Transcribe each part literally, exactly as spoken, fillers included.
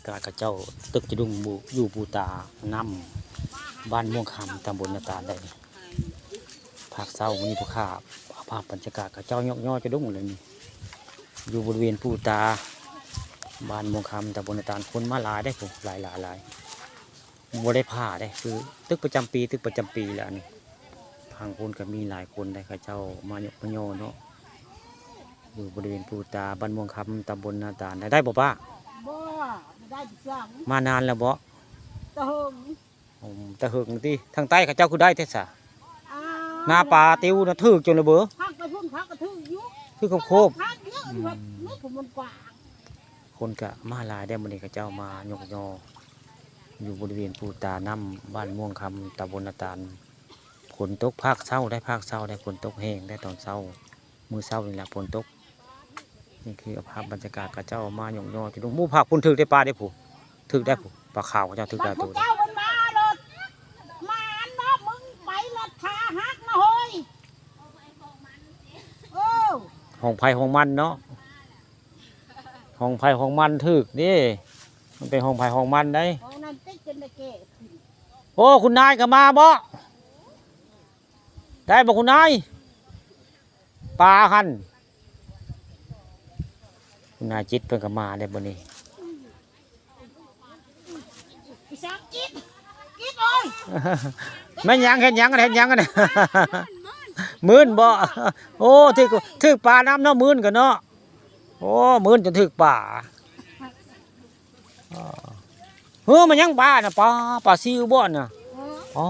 กาดเขาเจ้าตึกจะดุ้งบู อยู่บูตาน้ำบ้านม่วงคำ ตำบลนาตาลได้นี่ ภาคเช้ามื้อนี้ผู้ข้าเอาภาพบรรยากาศเขาเจ้ายกยอจะดุ้งเลยนี่ อยู่บริเวณปูตา บ้านม่วงคำ ตำบลนาตาล คนมาหลายได้อ ผู้ หลายหลายหลาย บ่ได้ผ่าเด้ คือตึกประจำปี ตึกประจำปีแหละอันนี้ ทางคนก็มีหลายคนได้ เขาเจ้ามายกมายอเนาะ อยู่บริเวณปูตา บ้านม่วงคำ ตำบลนาตาล ได้ ได้บ่ป้า บ่ บ่ได้จัง มานานแล้วบ่ ตะเหิง อืม ตะเหิงติ ทางใต้เขาเจ้าคือได้แท้ซะ อ้าว นาปลาติวนะ ถืกจนระเบ้อ พักไปพุ่น พักก็ถืกอยู่ ถืกโคบๆ พักเยอะ อืม นี่ผมมันกว้าง คนก็มาหลายได้อ มื้อนี้เขาเจ้ามายกยอ อยู่บริเวณปูตาน้ำ บ้านม่วงคำ ตำบลนาตาล ฝนตกภาคเช้าได้ ภาคเช้าได้ ฝนตกแฮงได้ตอนเช้า มื้อเช้านี่แหละฝนตก นี่คือภาพบรรยากาศเขาเจ้ามายกยอที่ลุง หมู่ภาคพุ่นถืกได้ปลาได้อ ผู้ ถืกได้ ผู้ ปลาขาวเขาเจ้าถืกได้ บ้านพวกเจ้ามันมาโลด มาอันเนาะ มึงไปโลด ขาหักนะเฮ้ย เออ ของไผของมันเนาะ ของไผของมันถืกนี่ มันเป็นของไผของมันได้ ของนั้นติดจนได้แก่ โอ้ คุณนายก็มาบ่ ได้บ่คุณนาย ปลาหั่น คุณนายจิตเพิ่นก็มาได้บ่นี่ อีสานกิน กินเอ้ย แม่นหยัง เฮ็ดหยังกัน เฮ็ดหยังกัน มื้นบ่ โอ้ ถืก ถืกปลาน้ำเนาะ มื้นกันเนาะ โอ้ มื้นจนถืกปลา อ้อ เฮ้อ มันยังปลาน่ะ ปลา ปลาซิวบ่น่ะ เออ อ๋อ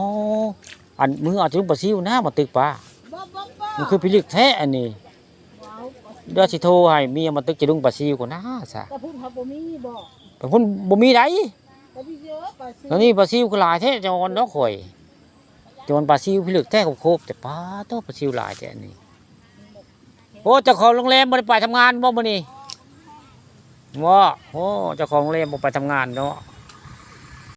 อันมื้ออาจจะลุงปลาซิวนะ มาตึกปลา บ่ บ่ บ่ มันคือพิลึกแท้อันนี้ ว้าว เดี๋ยวสิโทรให้เมียมาตึกจะลุงปลาซิวก่อนนะซะ แต่พุ่นเขาบ่มีบ่ แต่พุ่นบ่มีใด แต่พี่เยอะปลาซิว แล้วนี่ปลาซิวก็หลายแท้ จอนดอกข่อย จอนปลาซิวพิลึกแท้ โคบๆ แต่ปลาโตปลาซิวหลายแท้อันนี้ โอ้ เจ้าของโรงแรมบ่ได้ไปทำงานบ่มื้อนี้ บ่ โอ้ เจ้าของโรงแรมบ่ไปทำงานเนาะ